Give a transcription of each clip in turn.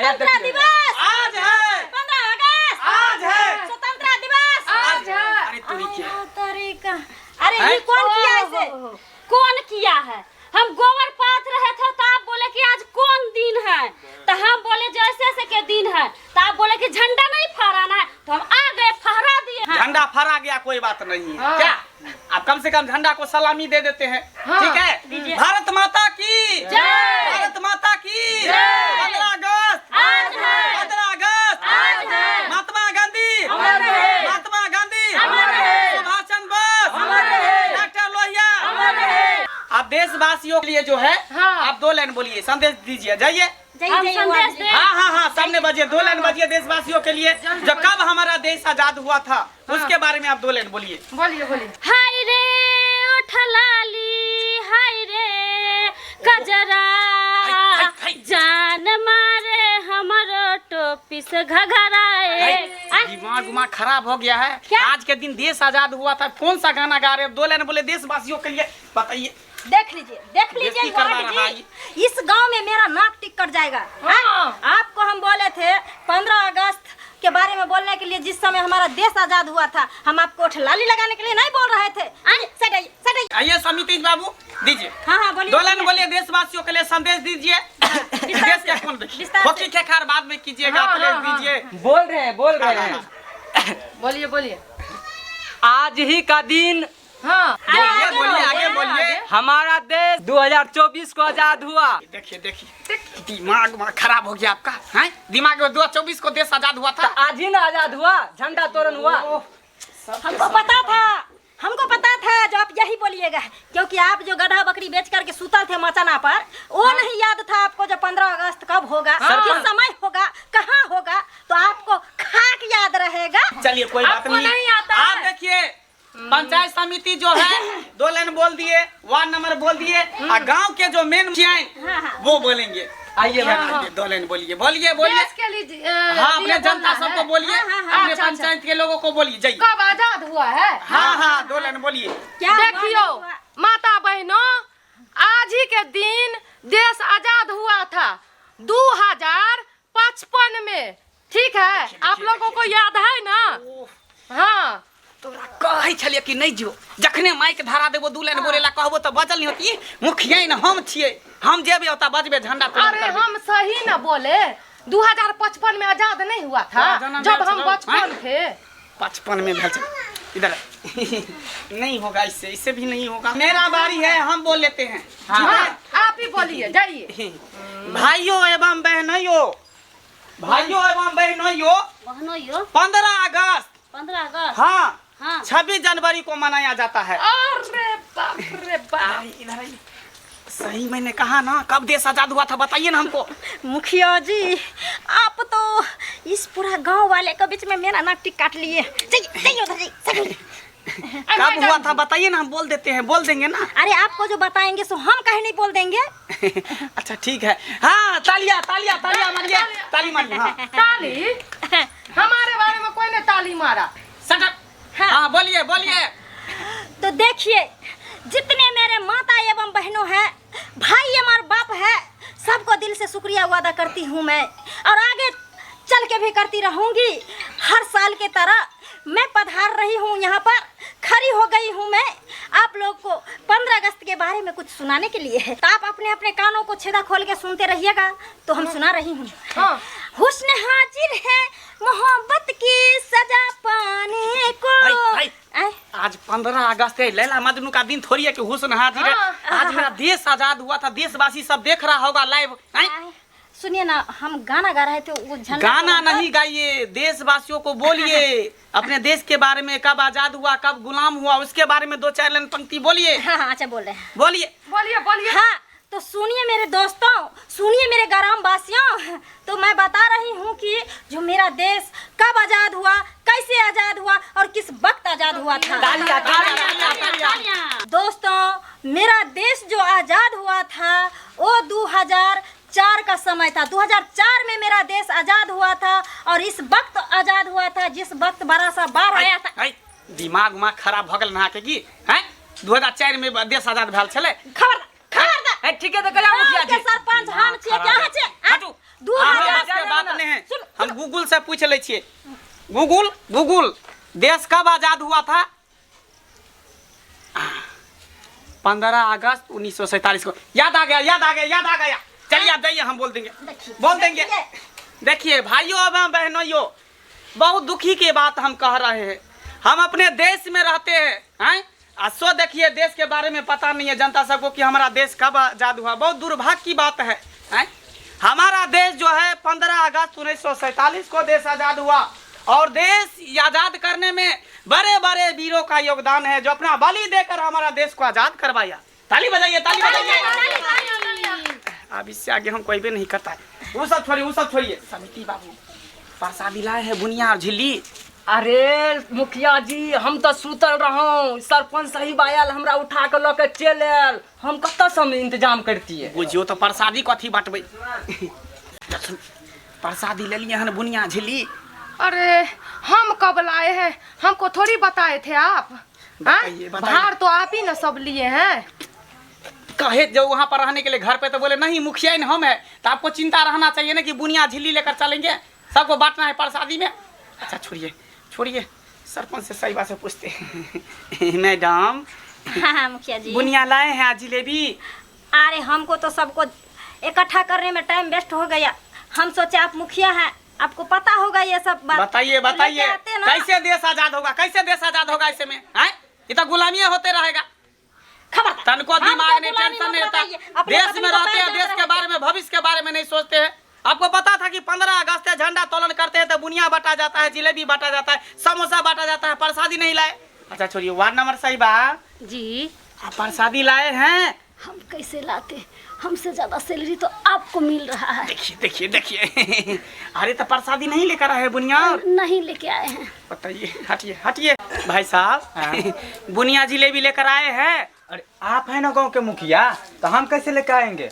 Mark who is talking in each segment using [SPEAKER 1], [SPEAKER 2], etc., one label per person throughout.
[SPEAKER 1] स्वतंत्रता दिवस
[SPEAKER 2] आज है।
[SPEAKER 1] 15 अगस्त
[SPEAKER 2] आज है।
[SPEAKER 1] स्वतंत्रता दिवस
[SPEAKER 3] आज है।
[SPEAKER 2] अरे तोरी क्या
[SPEAKER 1] तरीका। अरे ये
[SPEAKER 2] हैं?
[SPEAKER 1] कौन किया ऐसे?
[SPEAKER 4] कौन किया है? हम गोबर पाथ रहे थे तो आप बोले कि आज कौन दिन है, तो हम बोले जैसे ऐसे के दिन है, तो आप बोले कि झंडा नहीं फहराना है, तो हम आ गए, फहरा दिए। हाँ।
[SPEAKER 2] झंडा फहरा गया, कोई बात नहीं है।
[SPEAKER 3] हाँ।
[SPEAKER 2] क्या आप कम से कम झंडा को सलामी दे देते हैं।
[SPEAKER 3] हाँ।
[SPEAKER 2] ठीक है, भारत माता की
[SPEAKER 4] जय।
[SPEAKER 2] भारत माता की। 15 अगस्त
[SPEAKER 4] आज है।
[SPEAKER 2] 15 अगस्त
[SPEAKER 4] आज है।
[SPEAKER 2] महात्मा गांधी
[SPEAKER 4] अमर रहे।
[SPEAKER 2] महात्मा गांधी
[SPEAKER 4] अमर रहे।
[SPEAKER 2] सुभाष चंद्र बोस
[SPEAKER 4] अमर रहे।
[SPEAKER 2] डॉक्टर लोहिया
[SPEAKER 4] अमर रहे।
[SPEAKER 2] आप देशवासियों के लिए जो है,
[SPEAKER 3] हाँ।
[SPEAKER 2] आप दो लाइन बोलिए, संदेश दीजिए, जाइए।
[SPEAKER 1] जाइए,
[SPEAKER 4] हम
[SPEAKER 1] जाइए,
[SPEAKER 4] संदेश
[SPEAKER 1] वार्ड जी।
[SPEAKER 4] दें।
[SPEAKER 2] हाँ हाँ हाँ, सामने बजिए, दो लाइन बजिए देशवासियों के लिए, जो कब हमारा देश आजाद हुआ था उसके बारे में आप दो लाइन बोलिए।
[SPEAKER 3] बोलिए, बोलिए।
[SPEAKER 4] हाय रे ओठलाली, हाय रे कजरा,
[SPEAKER 2] हाय, हाय।
[SPEAKER 4] जान मारे हमरो टोपी से घघराए।
[SPEAKER 2] दिमाग उमाग खराब हो गया है?
[SPEAKER 4] क्या?
[SPEAKER 2] आज के दिन देश आजाद हुआ था, कौन सा गाना गा रहे हो? दो लाइन बोले देशवासियों के लिए, बताइए।
[SPEAKER 1] देख लीजिए, देख लीजिए
[SPEAKER 2] बेइज्जती करवा
[SPEAKER 1] वार्ड
[SPEAKER 2] रहा
[SPEAKER 1] जी, इस गांव में मेरा नाक टिक कट जाएगा।
[SPEAKER 3] हाँ।
[SPEAKER 1] आपको हम बोले थे 15 अगस्त के बारे में बोलने के लिए, जिस समय हमारा देश आजाद हुआ था। हम आपको लाली लगाने के लिए नहीं बोल रहे थे। अरे सटाइए, सटाइए।
[SPEAKER 2] आइए समिति बाबू, दीजिए।
[SPEAKER 1] हाँ हाँ, बोलिए।
[SPEAKER 2] दो लाइन बोलिए, देशवासियों के लिए संदेश दीजिए। देश के कौन देखिए,
[SPEAKER 1] विस्तार से।
[SPEAKER 2] हॉकी के खार बाद में कीजिएगा,
[SPEAKER 3] हाँ,
[SPEAKER 2] पहले
[SPEAKER 3] हाँ, हाँ।
[SPEAKER 2] दीजिए।
[SPEAKER 5] बोल रहे हैं, बोल रहे हैं।
[SPEAKER 3] बोलिए, बोलिए।
[SPEAKER 5] आज ही का दिन
[SPEAKER 3] हाँ।
[SPEAKER 2] बोलिए, बोलिए, आगे बोलिए।
[SPEAKER 5] हमारा देश 2024 को आजाद हुआ।
[SPEAKER 2] देखिए, देखिए, दिमाग उमाग खराब हो गया आपका हैं? दिमाग में 2024 को देश आजाद हुआ था।
[SPEAKER 5] आज ही ना आजाद हुआ, झंडा तोरण हुआ।
[SPEAKER 1] हमको पता था, हमको पता था जो आप यही बोलिएगा, क्योंकि आप जो गधा बकरी बेच करके सुतल थे मचाना पर, वो नहीं याद था आपको जो 15 अगस्त कब होगा, किस समय होगा, कहाँ होगा, तो आपको खाक याद रहेगा।
[SPEAKER 2] चलिए, कोई बात
[SPEAKER 3] आपको
[SPEAKER 2] नहीं।
[SPEAKER 3] नहीं आता
[SPEAKER 2] आप
[SPEAKER 3] है।
[SPEAKER 2] देखिए, पंचायत समिति जो है दो लाइन बोल दिए, वार्ड नंबर बोल दिए और गांव के जो मेन मुखिया हैं,
[SPEAKER 1] हाँ, हाँ।
[SPEAKER 2] वो बोलेंगे।
[SPEAKER 5] आइए।
[SPEAKER 2] आइए, दो लाइन बोलिए, बोलिए, बोलिए।
[SPEAKER 3] देश के लिए
[SPEAKER 2] हाँ, अपने
[SPEAKER 3] लिए
[SPEAKER 2] जनता
[SPEAKER 3] बोलना
[SPEAKER 2] सबको
[SPEAKER 3] है।
[SPEAKER 2] बोलिए।
[SPEAKER 1] हाँ, हाँ, हाँ।
[SPEAKER 2] अपने
[SPEAKER 3] अच्छा, अच्छा।
[SPEAKER 2] पंचायत के लोगों को बोलिए, जाइए।
[SPEAKER 3] कब आजाद हुआ है?
[SPEAKER 2] हाँ हाँ, दो लाइन बोलिए।
[SPEAKER 1] क्या हुआ,
[SPEAKER 3] देखियो
[SPEAKER 1] नहीं हुआ?
[SPEAKER 3] माता बहनों, आज ही के दिन देश आजाद हुआ था 2055 में, ठीक है? आप लोगों को याद है ना? हाँ।
[SPEAKER 2] तोरा कहै छलियै कि नहि जो, जखने माइक धरा देबो, दू लाइन बोले ला कहबो तऽ बजल नहीं होती। मुखिया ने हम छियै, हम जेबे ओतऽ बजबे, झंडा तोलन
[SPEAKER 3] अरे
[SPEAKER 2] करबै।
[SPEAKER 3] हम सही ना बोले, 2055 में आजाद नहीं हुआ था।
[SPEAKER 2] तोरा जन्म
[SPEAKER 3] जब
[SPEAKER 2] भेल
[SPEAKER 3] हम
[SPEAKER 2] छलौ,
[SPEAKER 3] बचपन
[SPEAKER 2] हैं?
[SPEAKER 3] थे।
[SPEAKER 2] 55 में भेल छलै। इधर नहीं होगा, इससे इससे भी नहीं होगा। मेरा बारी है, हम बोल लेते हैं, ठीक है?
[SPEAKER 3] हाँ, आप ही बोलिए, जाइए।
[SPEAKER 2] भाइयों एवं बहनों, भाइयों एवं बहनों,
[SPEAKER 4] बहनों यो।
[SPEAKER 2] 15 अगस्त
[SPEAKER 4] 15 अगस्त।
[SPEAKER 2] हाँ।
[SPEAKER 4] हाँ।
[SPEAKER 2] 26 जनवरी को मनाया जाता है।
[SPEAKER 3] अरे बाप रे बाप!
[SPEAKER 2] इधर आइए। सही मैंने कहा ना? कब देश आजाद हुआ था, बताइए ना हमको।
[SPEAKER 1] मुखिया जी, आप तो इस पूरा गांव वाले के बीच में मेरा नाक टिक काट लिए। जाइए, जाइए उधर, जाइए, जाइए।
[SPEAKER 2] कब हुआ था बताइए ना, हम बोल देते हैं, बोल देंगे ना।
[SPEAKER 1] अरे, आपको जो बताएंगे सो हम काहे नहीं बोल देंगे?
[SPEAKER 2] अच्छा, ठीक है। हाँ, तालियां, तालियां, तालियां मारिए, ताली मारिए, हाँ।
[SPEAKER 3] ताली? हमारे बारे में कोई ने ताली मारा?
[SPEAKER 2] Shut up। हाँ, बोलिए, बोलिए।
[SPEAKER 1] तो देखिए, जितने मेरे माता एवं बहनों हैं, भाई हमारे बाप है, सबको दिल से शुक्रिया अदा करती हूँ मैं और आगे चल के भी करती रहूँगी। हर साल के तरह मैं पधार रही हूँ, यहाँ पर खड़ी हो गई हूँ मैं आप लोग को 15 अगस्त के बारे में कुछ सुनाने के लिए। तो आप अपने अपने कानों को छेदा खोल के सुनते रहिएगा, तो हम सुना रही हूँ।
[SPEAKER 3] हाँ।
[SPEAKER 1] हुस्न हाजिर है मोहब्बत की सजा पाने को।
[SPEAKER 2] हाय, हाय।
[SPEAKER 1] आय,
[SPEAKER 2] आज 15 अगस्त है, लैला मजनू का दिन थोड़ी है कि हुस्न हाजिर है।
[SPEAKER 3] हाँ।
[SPEAKER 2] आज मेरा देश आजाद हुआ था, देशवासी सब देख रहा होगा लाइव, हैं?
[SPEAKER 1] आय, सुनिए ना, हम गाना गा रहे थे, वो झंडा
[SPEAKER 2] गाना
[SPEAKER 1] तोलन पर-
[SPEAKER 2] नहीं गाइए, देशवासियों को बोलिए अपने देश के बारे में, कब आजाद हुआ, कब गुलाम हुआ, उसके बारे में दो चार लाइन पंक्ति बोलिए।
[SPEAKER 1] हाँ हाँ, अच्छा, बोल रहे हैं।
[SPEAKER 2] बोलिए।
[SPEAKER 3] बोलिए, बोलिए।
[SPEAKER 1] हाँ, तो सुनिए मेरे दोस्तों, सुनिए मेरे ग्राम वासियों, तो मैं बता रही हूँ कि जो मेरा देश कब आज़ाद हुआ, कैसे आज़ाद हुआ और किस वक्त आज़ाद हुआ था।
[SPEAKER 5] तालियां, तालियां,
[SPEAKER 2] तालियां।
[SPEAKER 1] दोस्तों, मेरा देश जो आज़ाद हुआ था वो 2004 का समय था। 2004 में मेरा देश आज़ाद हुआ था और इस वक्त आज़ाद हुआ था जिस वक्त बड़ा सा बाढ़ आया था।
[SPEAKER 2] है, दिमाग उमाग खराब भऽ गेल अहाँके की? हैं, 2004 में देश आजाद भेल छलै?
[SPEAKER 1] खबरदार, खबरदार!
[SPEAKER 5] ए, ठीके तऽ कहलियै मुखिया
[SPEAKER 1] गाँव के
[SPEAKER 5] जी।
[SPEAKER 1] सरपंच हम छियै कि अहाँ छियै?
[SPEAKER 2] हटू।
[SPEAKER 1] दू
[SPEAKER 2] अहाँ
[SPEAKER 1] हजार
[SPEAKER 2] बस के बात गूगल से पूछ लै छियै। गूगल, गूगल, देश कब आजाद हुआ था? 15 अगस्त 1947 को। याद आ गया, याद आ गया, याद आ गया। चलिए आप जाइए, हम बोल देंगे, बोल देंगे। देखिए भाइयों एवं बहनों, बहुत दुखी के बात हम कह रहे हैं। हम अपने देश में रहते हैं, हैं? आ सो देखिए देश के बारे में पता नहीं है जनता सबको कि हमारा देश कब आज़ाद हुआ। बहुत दुर्भाग्य की बात है, हैं? हमारा देश जो है 15 अगस्त 1947 को देश आज़ाद हुआ और देश आज़ाद करने में बड़े बड़े वीरों का योगदान है जो अपना बलि देकर हमारा देश को आज़ाद करवाया। ताली बजाइए, ताली बजाइए। अब इससे आगे हम कोई भी नहीं करता है। वो सब छोड़िए, वो सब छोड़िए। समिति बाबू प्रसादी लाए है बुनिया और झिल्ली।
[SPEAKER 5] अरे मुखिया जी, हम तो सुतल रहूं, सरपंच साहिब आयल हमरा उठा के लऽ के चलि आयल, हम कतऽ से हम इंतजाम करतियै?
[SPEAKER 2] बुझियो तो प्रसादी कथी बांटबै। प्रसादी लेलिए हन बुनिया झिल्ली।
[SPEAKER 3] अरे हम कब लाए हैं, हमको थोड़ी बताए थे आप। हाँ?
[SPEAKER 2] बताइए, बताइए।
[SPEAKER 3] भार तो आप ही ना सब लिए हैं।
[SPEAKER 2] कहे जो वहाँ पर रहने के लिए घर पे तो बोले नहीं मुखिया ही हम है, तो आपको चिंता रहना चाहिए ना कि बुनिया झिल्ली लेकर चलेंगे, सबको बांटना है प्रसादी में। अच्छा छोड़िए छोड़िए, सरपंच से सही बात से पूछते हैं। मैडम।
[SPEAKER 1] हाँ हाँ मुखिया जी।
[SPEAKER 2] बुनिया लाए हैं आज जिलेबी?
[SPEAKER 1] अरे हमको तो सबको इकट्ठा करने में टाइम वेस्ट हो गया। हम सोचे आप मुखिया हैं, आपको पता होगा ये सब बात।
[SPEAKER 2] बताइए
[SPEAKER 1] तो लेके
[SPEAKER 2] बताइए,
[SPEAKER 1] आते ना।
[SPEAKER 2] कैसे देश आजाद होगा, कैसे देश आजाद होगा ऐसे में? हैं, ये तो गुलामी होते रहेगा।
[SPEAKER 1] खबरदार।
[SPEAKER 2] तनको
[SPEAKER 1] हमको
[SPEAKER 2] दिमाग नहीं,
[SPEAKER 1] गुलामी
[SPEAKER 2] टेंशन
[SPEAKER 1] मत
[SPEAKER 2] नहीं होता।
[SPEAKER 1] बताइए। अपने
[SPEAKER 2] देश
[SPEAKER 1] पत्नी
[SPEAKER 2] में
[SPEAKER 1] को
[SPEAKER 2] रहते
[SPEAKER 1] पैर
[SPEAKER 2] हैं, देश
[SPEAKER 1] जाते
[SPEAKER 2] के बारे में, भविष्य के बारे में नहीं सोचते हैं। आपको पता था कि 15 अगस्त है, झंडा तोलन करते हैं तो बुनिया बांटा जाता है, जिलेबी बांटा जाता है, समोसा बांटा जाता है, प्रसादी नहीं लाए। अच्छा छोड़िए, वार्ड नंबर साहिबा
[SPEAKER 4] जी,
[SPEAKER 2] आप प्रसादी लाए हैं?
[SPEAKER 4] हम कैसे लाते, हमसे ज्यादा सैलरी तो आपको मिल रहा है।
[SPEAKER 2] देखिए देखिए देखिए, अरे तो प्रसादी नहीं लेकर आए बुनिया?
[SPEAKER 4] नहीं लेके आए हैं।
[SPEAKER 2] बताइए, हटिए हटिए भाई साहब, बुनिया जिलेबी लेकर आए हैं?
[SPEAKER 6] अरे आप हैं ना गांव के मुखिया, तो हम कैसे लेकर आएंगे?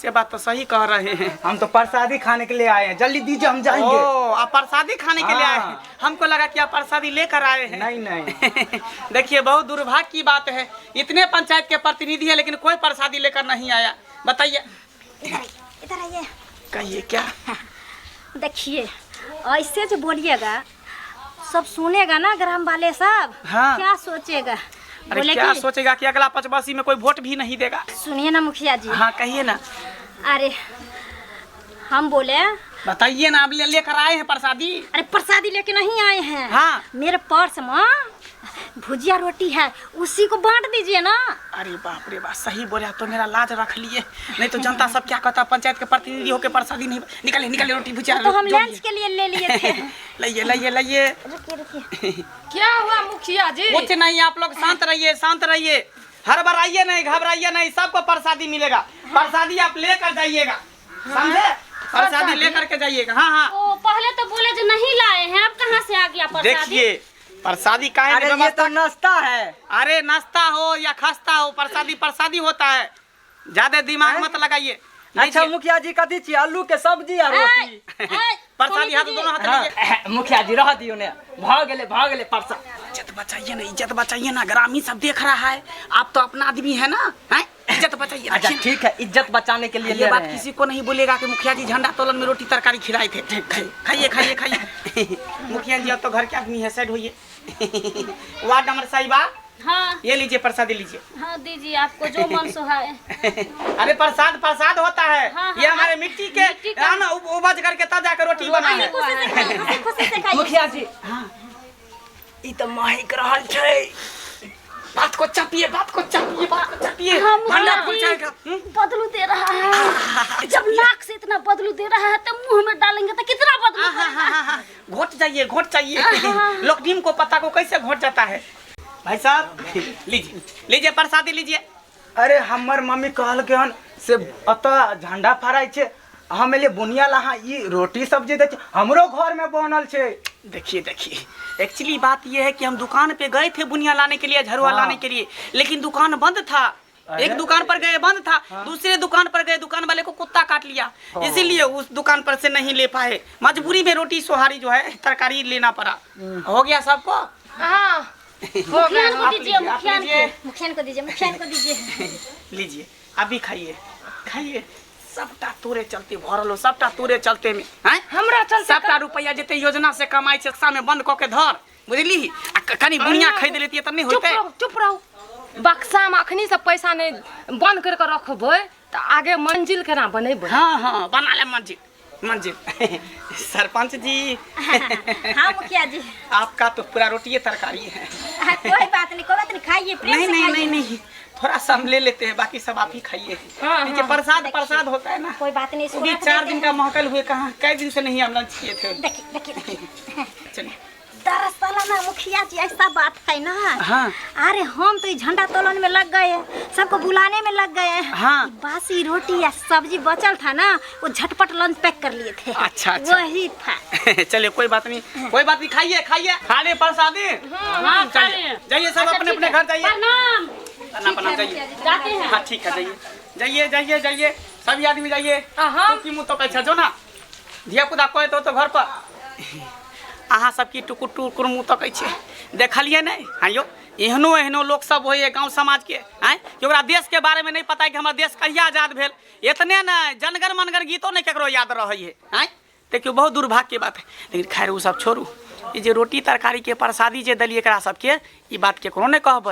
[SPEAKER 2] से बात तो सही कह रहे हैं।
[SPEAKER 6] हम तो प्रसादी खाने के लिए आए हैं, जल्दी दीजिए हम जाएंगे।
[SPEAKER 2] ओ, आप प्रसादी खाने के लिए आए हैं?
[SPEAKER 6] हाँ।
[SPEAKER 2] हमको लगा कि आप प्रसादी लेकर आए हैं।
[SPEAKER 6] नहीं नहीं।
[SPEAKER 2] देखिए बहुत दुर्भाग्य की बात है, इतने पंचायत के प्रतिनिधि है लेकिन कोई प्रसादी लेकर नहीं आया। बताइए।
[SPEAKER 1] इधर आइए, इधर आइए।
[SPEAKER 2] कहिए क्या?
[SPEAKER 1] देखिए ऐसे जो बोलिएगा सब सुनेगा ना ग्राम वाले सब।
[SPEAKER 2] हाँ।
[SPEAKER 1] क्या सोचेगा?
[SPEAKER 2] अरे
[SPEAKER 1] बोले
[SPEAKER 2] क्या
[SPEAKER 1] कि
[SPEAKER 2] सोचेगा कि अगला पचबासी में कोई वोट भी नहीं देगा।
[SPEAKER 1] सुनिए ना मुखिया जी।
[SPEAKER 2] हाँ कहिए ना।
[SPEAKER 1] अरे हम बोले,
[SPEAKER 2] बताइए ना, आप लेकर आए हैं प्रसादी?
[SPEAKER 1] अरे प्रसादी लेके नहीं आए हैं।
[SPEAKER 2] हाँ।
[SPEAKER 1] मेरे पर्स में भुजिया रोटी है, उसी को बांट दीजिए ना।
[SPEAKER 2] अरे बाप रे बाप, सही बोले आप तो, मेरा लाज रख लिए, नहीं तो जनता सब क्या कहता, पंचायत के प्रतिनिधि होके प्रसादी नहीं। निकालिए निकालिए रोटी भुजिया।
[SPEAKER 1] तो हम
[SPEAKER 2] जो भी
[SPEAKER 1] लंच के लिए ले लिए थे।
[SPEAKER 2] है। लाइए लाइए लाइए।
[SPEAKER 1] रुकिए रुकिए।
[SPEAKER 3] क्या हुआ मुखिया जी?
[SPEAKER 2] कुछ नहीं, आप लोग शांत रहिए, शांत रहिए, हड़बड़ाइए नहीं, घबराइए नहीं, सबको प्रसादी मिलेगा। प्रसादी आप लेकर जाइएगा, समझे? प्रसादी लेकर के जाइएगा। हाँ हाँ।
[SPEAKER 4] ओ पहले तो बोले जो नहीं लाए हैं, अब कहाँ से आ गया प्रसादी?
[SPEAKER 2] देखिए प्रसादी का है
[SPEAKER 5] अरे ये तो नाश्ता है।
[SPEAKER 2] अरे नाश्ता हो या खस्ता हो, प्रसादी प्रसादी होता है, ज्यादा दिमाग मत लगाइए।
[SPEAKER 5] अच्छा
[SPEAKER 2] लीजिए।
[SPEAKER 5] मुखिया जी कथी छी? आलू के सब्जी आ रोटी।
[SPEAKER 2] प्रसादी हाथ दोनों हाथ लीजिए।
[SPEAKER 5] हाँ, मुखिया जी रह दियो ने, भऽ गेलै भऽ गेलै प्रसाद।
[SPEAKER 2] इज्जत बचाइए ना, इज्जत बचाइए ना, ग्रामीण सब देख रहा है, आप तो अपना आदमी है ना, हैं? इज्जत बचाइए।
[SPEAKER 5] अच्छा
[SPEAKER 2] रखिए ना।
[SPEAKER 5] ठीक है, इज्जत बचाने के लिए
[SPEAKER 2] ये
[SPEAKER 5] ले
[SPEAKER 2] बात
[SPEAKER 5] रहे हैं।
[SPEAKER 2] किसी को नहीं बोलेगा कि मुखिया जी झंडा तोलन में रोटी तरकारी खिलाए थे। खाइए खाइए खाइए। मुखिया जी अब तो घर के आदमी है, साइड होइए। वार्ड नंबर साहिबा।
[SPEAKER 4] हाँ
[SPEAKER 2] ये लीजिए प्रसादी लीजिए।
[SPEAKER 4] हाँ दीजिए, आपको जो मन सुहाए।
[SPEAKER 2] अरे प्रसाद प्रसाद होता है।
[SPEAKER 4] हाँ,
[SPEAKER 2] ये
[SPEAKER 4] हाँ,
[SPEAKER 2] हमारे मिट्टी के
[SPEAKER 4] मिट्टी का-
[SPEAKER 2] हाँ ना, उपज करके तब जाकर रोटी बना है।
[SPEAKER 1] खुशी से खाइए, हंसी खुशी से खाइए।
[SPEAKER 5] मुखिया जी ई तऽ महक रहल छै।
[SPEAKER 2] बात को चापिए, बात को चापिए, बात को चापिए,
[SPEAKER 4] हाँ, मुखिया
[SPEAKER 2] भंडार खुल
[SPEAKER 4] जी।
[SPEAKER 2] जाएगा।
[SPEAKER 4] बदलू दे रहा है, जब नाक से इतना बदलू दे रहा है तो मुंह में डालेंगे तो कितना बदलू
[SPEAKER 2] हाँ, हाँ, हाँ, हाँ, घोट जाइए, घोट जाइए। लोग नीम को पत्ता को कैसे घोट जाता है। भाई साहब लीजिए लीजिए प्रसादी लीजिए।
[SPEAKER 6] अरे हमर मम्मी कहलकै हन से एतऽ झंडा फहराइ छै, हम एलियै बुनिया लहा, ई रोटी सब्जी दै छै, हमरो घर में बनल छै।
[SPEAKER 2] देखिए देखिए, एक्चुअली बात यह है कि हम दुकान पे गए थे बुनिया लाने के लिए, झरुआ
[SPEAKER 6] हाँ।
[SPEAKER 2] लाने के लिए, लेकिन दुकान बंद था।
[SPEAKER 6] अरे?
[SPEAKER 2] एक दुकान पर गए बंद था, दूसरे दुकान पर गए दुकान वाले को कुत्ता काट लिया, इसीलिए उस दुकान पर से नहीं ले पाए। मजबूरी में रोटी सोहारी जो है तरकारी लेना पड़ा। हो गया सबको?
[SPEAKER 3] हाँ हो गया।
[SPEAKER 4] मुखिया को
[SPEAKER 2] आप
[SPEAKER 4] दीजिए,
[SPEAKER 2] लीजिए, आप
[SPEAKER 4] मुखिया
[SPEAKER 2] लीजिए।
[SPEAKER 4] को।
[SPEAKER 1] मुखिया को दीजिए, मुखिया को दीजिए।
[SPEAKER 2] लीजिए, अभी खाइए खाइए। सबटा तोरे चलते भऽ रहलो सबटा तोरे चलते में हैं
[SPEAKER 3] हमरा चलते
[SPEAKER 2] सबटा रुपया जते योजना से कमाई छै सामे बंद कऽ के धर बुझली आ कनि बुनिया खरीद लेतियै तऽ नहि
[SPEAKER 3] चुप
[SPEAKER 2] होइतै
[SPEAKER 3] रहू चुप रहू बक्सा में अखनी से पैसा नहीं बंद करके रखबै तऽ आगे मंजिल केना बनेबै
[SPEAKER 2] हाँ हाँ बना ले मंजिल मंजिल सरपंच जी
[SPEAKER 1] हाँ मुखिया जी
[SPEAKER 2] आपका तो पूरा रोटी तरकारी है
[SPEAKER 1] हाँ, कोई बात नहीं कोई बात नहीं खाइए प्रेम
[SPEAKER 2] नहीं
[SPEAKER 1] से
[SPEAKER 2] नहीं
[SPEAKER 1] खाइए
[SPEAKER 2] नहीं नहीं थोड़ा सा हम ले लेते हैं बाकी सब आप ही खाइए
[SPEAKER 3] हाँ,
[SPEAKER 2] देखिए प्रसाद प्रसाद होता है ना
[SPEAKER 1] कोई बात नहीं
[SPEAKER 2] वो
[SPEAKER 1] इसको
[SPEAKER 2] भी
[SPEAKER 1] रख
[SPEAKER 2] चार
[SPEAKER 1] देते
[SPEAKER 2] दिन का महकल हुए कहाँ कई दिन से नहीं हम लंच किए थे
[SPEAKER 1] हैं। देखिए देखिए देखिए
[SPEAKER 2] चलिए
[SPEAKER 1] दरअसल ना मुखिया जी ऐसा बात है ना
[SPEAKER 2] हाँ।
[SPEAKER 1] अरे हम तो ई झंडा तोलन में लग गए सबको बुलाने में लग गए
[SPEAKER 2] हाँ।
[SPEAKER 1] ई बासी रोटी या सब्जी बचल था ना वो झटपट लंच पैक कर लिए थे
[SPEAKER 2] अच्छा, अच्छा।
[SPEAKER 1] वही था
[SPEAKER 2] चलिए कोई बात नहीं कोई बात नहीं खाइए खाइए खा ले प्रसादी
[SPEAKER 4] हाँ, खा
[SPEAKER 2] चलिए
[SPEAKER 4] ले।
[SPEAKER 2] जाइए सब
[SPEAKER 4] अच्छा,
[SPEAKER 2] अपने
[SPEAKER 4] ठीक
[SPEAKER 2] अपने
[SPEAKER 4] है।
[SPEAKER 2] घर जाइए
[SPEAKER 4] प्रणाम
[SPEAKER 2] प्रणाम प्रणाम जाइए
[SPEAKER 4] जाते हैं
[SPEAKER 2] हाँ ठीक है जाइए जाइए जाइए जाइए सभी आदमी जाइए
[SPEAKER 3] आ, हम?
[SPEAKER 2] तो की मुँह तो कैसे जो ना धिया पुता कहे तो घर पर अहाँ सब की टुकुर टुकुर मुँह तकै छियै देखलियै नहि हाँ यौ एहनो एहनो लोक सब होइए गाँव समाजके आँय कि ओकरा देशके बारेमे नहि पता है कि हमर देश कहिया आजाद भेल एतने नहि जनगण मनगण गीतो नहि केकरो याद रहै है आँय देखियौ बहुत दुर्भाग्यके बात है लेकिन खैर ओ सब छोड़ू ई जे रोटी तरकारीके प्रसादी जे देलियै एकरा सबके ई बात केकरो नहि कहबै।